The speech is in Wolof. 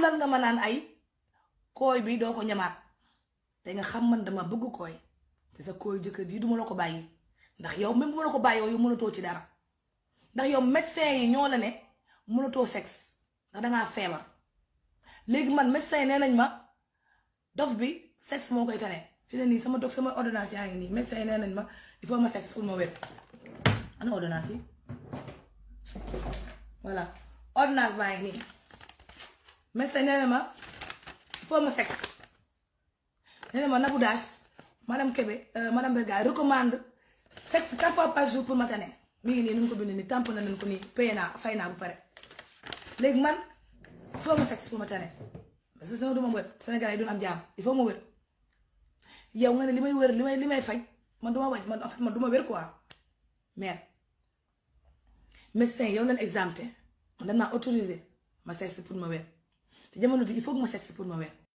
xoolal nga ma naan ay kooy bi doo ko ñamaat te nga xam man dama bëgg kooy te sa kooy jëkkër ji duma la ko bàyyi ndax yow même bu ma la ko bàyyi yow mënatoo ci dara ndax yow médecin yi ñoo la ne mënatoo sexe ndax dangaa feebar léegi man médecin yi nee nañ ma dof bi sexe moo koy tane fi ne nii sama ordonnance yaa ngi nii médecin yi nee nañ ma il faut ma sexe pour ma wér ana ordonnance yi voilà ordonnance baa ngi nii médecin nee na ma il faut ma sexe nee na ma Nabou Dash madame Kébé madame Berga recommande sexe 4 fois par jour pour ma tane mi ngi nii nu ñu ko bind nii tamp na nañ ko nii payé naa fay naa bu pare léegi man il faut ma sexe pour ma tane parce que sinon du ma wér Sénégal yi duñ am jaam il faut ma wér yow nga ne li may wér li may faj man du ma waj man en fait man du ma wér quoi mais médecin yow leen exempté man dañ maa autorisé ma sexe pour ma wér te jamono ji il faut que ma sexe pour ma wér